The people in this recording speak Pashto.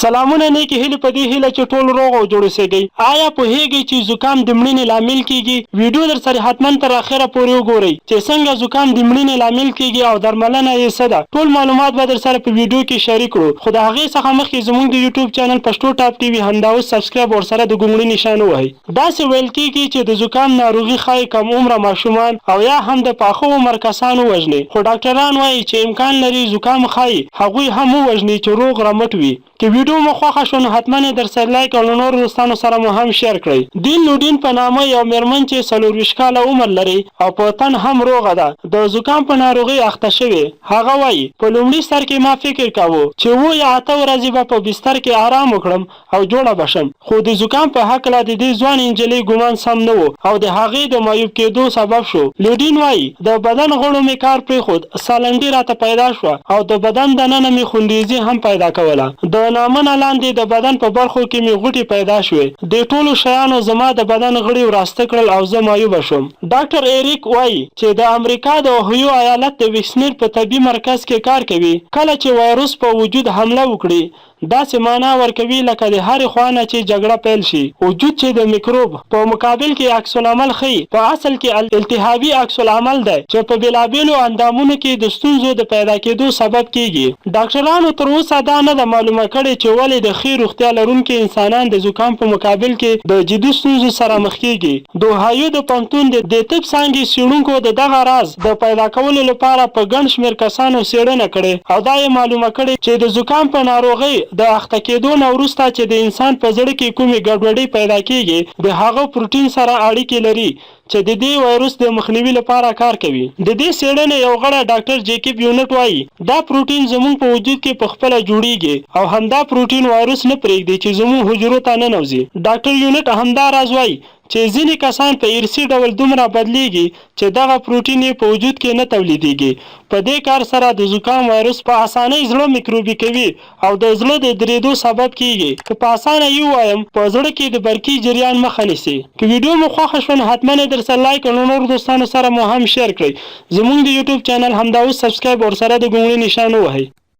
سلامونه نیکې هیلې په دې هیله چې ټول روغ او جوړ اوسیږئ. آیا پوهیږئ چې زکام د مړینې لامل کیږي؟ ویډیو درسره حتما تر اخره پورې وګورئ چې څنګه زکام د مړینې لامل کیږي او درملنه یې څه ده. ټول معلومات به درسره په ویډیو کې شریک کړو خو د هغې څخه مخکې زموږ د یوټیوب چینل پښتو ټاپ ټي وي همدا اوس سبسکرایب ورسره د ګونګړي نشان ووهئ. داسې ویل کیږي چې د زکام ناروغي ښايي کم عمره ماشومان او یا هم د پاخه عمر کسان ووژني خو ډاکټران وايي چې امکان لري زکام ښايي هغوی هم ووژني چې روغ رمټ وي. که ویډیو مو خوښه شوه نو حتما یې درسره لایک او له نورو دوستانو سره مو هم شیر کړئ. دین لوډین په نامه یو میرمن چې 24 کاله عمر لري او په تن هم روغه ده د زکام په ناروغۍ اخته شوې. هغه وايي، په لومړي سر کې ما فکر کاوه چې اووه یا اته ورځې به په بستر کې ارام وکړم او جوړه به شم، خو د زکام په هکله د دې ځوانې نجلۍ ګومان سم نه و او د هغې د معیوب کېدو سبب شو. لوډین وايي، د بدن غړو مې کار پرېښود، سالنډي راته پیدا شوه او د بدن دننه مې خونریزي هم پیدا کوله. د نامه نه لاندې د بدن په برخو کې مې غوټې پیدا شوې. دې ټولو شیانو زما د بدن غړي وراسته کړل او زه معیوبه شوم. ډاکټر ایریک وايي چې د امریکا د اوهیو ایالت د ویکسنیر په طبي مرکز کې کار کوي، کله چې وایروس په وجود حمله وکړي، داسې مانا ورکوي لکه د هرې خوا نه چې جګړه پیل شي. وجود چې د میکروب په مقابل کې عکس العمل ښيي، په اصل کې التهابي عکس العمل دی چې په بېلابېلو اندامونو کې د ستونزو د پیدا کېدو سبب کېږي. ډاکټرانو تر اوسه دا نه ده معلومه کړې چې ولې د ښې روغتیا لرونکي انسانان د زکام په مقابل کې د جدي ستونزو سره مخ کېږي. د اوهایو د پوهنتون د طب څانګې څېړونکو د دغه راز د پیدا کولو لپاره په ګڼ شمېر کسانو څېړنه کړې او دا یې معلومه کړې چې د زکام په ناروغۍ د اخته کېدو نه وروسته چې د انسان په زړه کې کومې ګډوډۍ پیدا کېږي د هغه پروټین سره اړیکې لري چې د دې وایروس د مخنیوي لپاره کار کوي. د دې څېړنې یو غړی ډاکټر جیکب یونټ وايي، دا پروټین زموږ په وجود کې په خپله جوړېږي او همدا پروټین وایروس نه پرېږدي چې زموږ حجرو ته ننوځي. ډاکټر یونټ همدا راز وايي چې ځینې کسان په ارثي ډول دومره بدلېږي چې دغه پروټین یې په وجود کې نه تولیدېږي. په دې کار سره د زکام وایروس په اسانۍ زړه میکروبي کوي او د زړه د درېدو سبب کېږي. که په اسانه یې ووایم، په زړه کې د برقي جریان مخه نیسي. که ویډیو مو خوښه شوه نو حتما یې درسره لایک او له نورو دوستانو سره مو هم شیر کړئ. زموږ د یوټیوب چینل همدا اوس سبسکرایب او ورسره د ګونګړي نشان ووهئ.